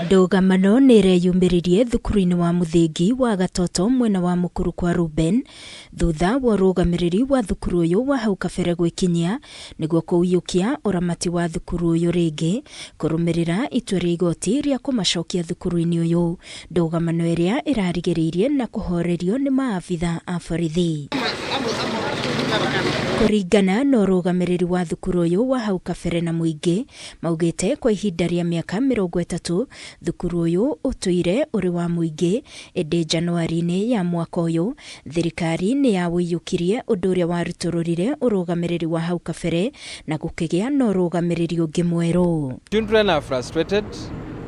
Ndũgamano nĩ ĩreyumĩririe thukuru-inĩ wa mũthingi wa Gatoto mwena wa Mukuru kwa Ruben thutha wa ũrũgamĩrĩri wa thukuru ũyũ wa hau kabere gwĩkinyia nĩguo kũiyũkia ũramati wa thukuru ũyũ rĩngĩ kũrũmĩrĩra itua rĩa igoti rĩa kũmacokia thukuru-inĩ ũyũ. Ndũgamano ĩrĩa ĩrarigĩrĩirie na kũhorerio nĩ maabitha a borithi. Kũringana na ũrũgamĩrĩri wa thukuru ũyũ wa hau kabere na mũingĩ, maugĩte kwa ihinda rĩa mĩaka 30 thukuru ũyũ ũtũire ũrĩ wa mũingĩ, ĩndĩ Januari-inĩ ya mwaka ũyũ thirikari nĩ yaũiyũkirie ũndũ ũrĩa warutũrũrire ũrũgamĩrĩri wa hau kabere na gũkĩgĩa na ũrũgamĩrĩri ũngĩ mwerũ. Children are frustrated,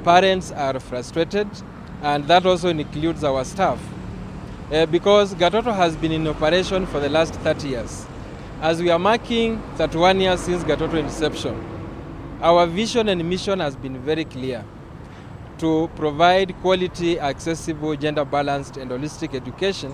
parents are frustrated, and that also includes our staff. Because Gatoto has been in operation for the last 30 years. As we are marking 31 years since Gatoto inception, our vision and mission has been very clear: to provide quality, accessible, gender-balanced and holistic education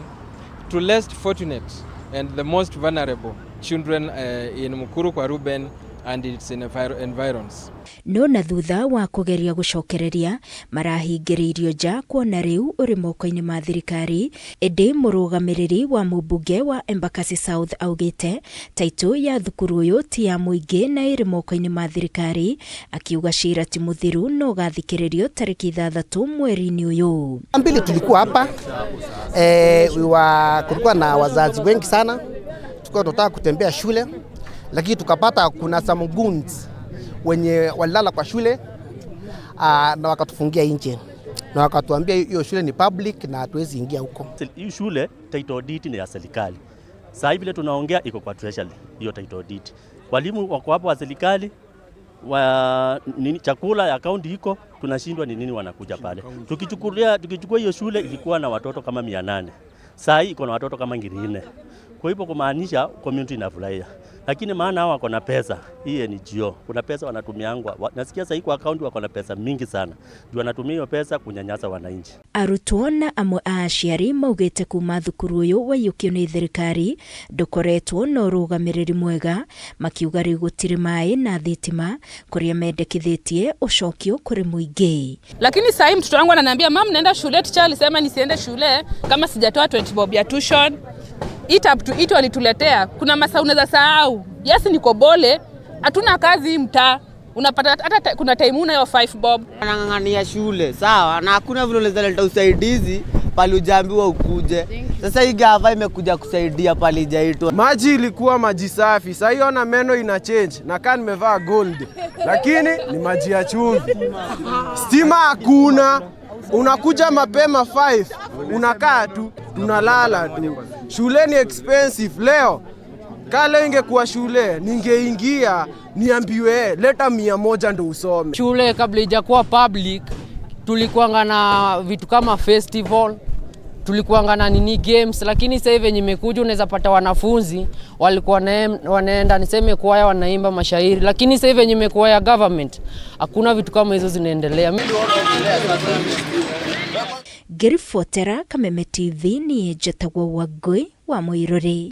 to less fortunate and the most vulnerable children in Mukuru kwa Ruben and its environs. No na thutha wa kũgeria gũcokereria marahingĩrĩirio nja kuona rĩu ũrĩ moko-inĩ ma thirikari, ĩndĩ mũrũgamĩrĩri wa mũmbunge wa Embakasi South augĩte taitũ ya thukuru ũyũ ti ya mũingĩ na ĩrĩ moko-inĩ ma thirikari, akiuga cira ti mũthiru no ũgathikĩrĩrio tarĩki 6 mweri-inĩ ũyũ. Mbili tulikuwa hapa kulikuwa na wazazi wengi sana, tulikuwa tunataka kutembea shule, lakini tukapata kuna some goons wenye walilala kwa shule na wakatufungia nje na wakatuambia hiyo shule ni public na hatuwezi ingia huko. Hii shule title deed ni ya serikali. Sasa hivi vile tunaongea iko kwa treasury hiyo title deed. Walimu wako hapo wa serikali wa nini, chakula ya kaunti iko, tunashindwa ni nini wanakuja pale. Tukichukua hiyo shule ilikuwa na watoto kama 800. Sasa hii iko na watoto kama 4,000. Kwa hivyo kumaanisha community inafurahia. Lakini maana hao wako na pesa, hii NGO, kuna pesa wanatumiangwa. Nasikia sasa kwa kaunti wako na pesa mingi sana. Ndio wanatumia hiyo pesa kunyanyasa wananchi. Arutwo na amwe a aciari maugĩte kuma thukuru ũyũ waiyũkio nĩ thirikari ndũkoretwo na ũrũgamĩrĩri mwega, makiuga rĩu gũtirĩ maĩ na thitima kũrĩa mendekithĩtie ũcokio kũrĩ mũingĩ. Lakini sasa hivi mtoto wangu ananiambia, "Mum, naenda shule, teacher alisema nisiende shule kama sijatoa 20 bob ya tuition." Eat up to eat walituletea. Kuna masaa unaweza sahau. Yes, niko bole, hatuna kazi mtaa. Unapata hata kuna time una hiyo 5 bob. Anang'ang'ania shule, sawa, na hakuna vile unaweza leta usaidizi pale hujaambiwa ukuje. Sasa hii gava imekuja kusaidia pale ijaitwa. Maji ilikuwa maji safi, sasa hiyo na meno ina change na kaa nimevaa gold, lakini ni maji ya chumvi. Stima hakuna, unakuja mapema 5, unakaa tu, tunalala tu. Shule ni expensive leo. Kale ingekuwa shule ningeingia niambiwe leta 100 ndo usome. Shule kabla ijakuwa public tulikuanga na vitu kama festival, tulikuanga na nini games, lakini sasa hivi yenye imekuja unaweza pata wanafunzi walikuwa wanaenda niseme kwaya wanaimba mashairi, lakini sasa hivi yenye imekuwa ya government hakuna vitu kama hizo zinaendelea. Ngĩribotera Kameme TV niĩ njĩtagwo Wangũi wa Mũirũrĩ.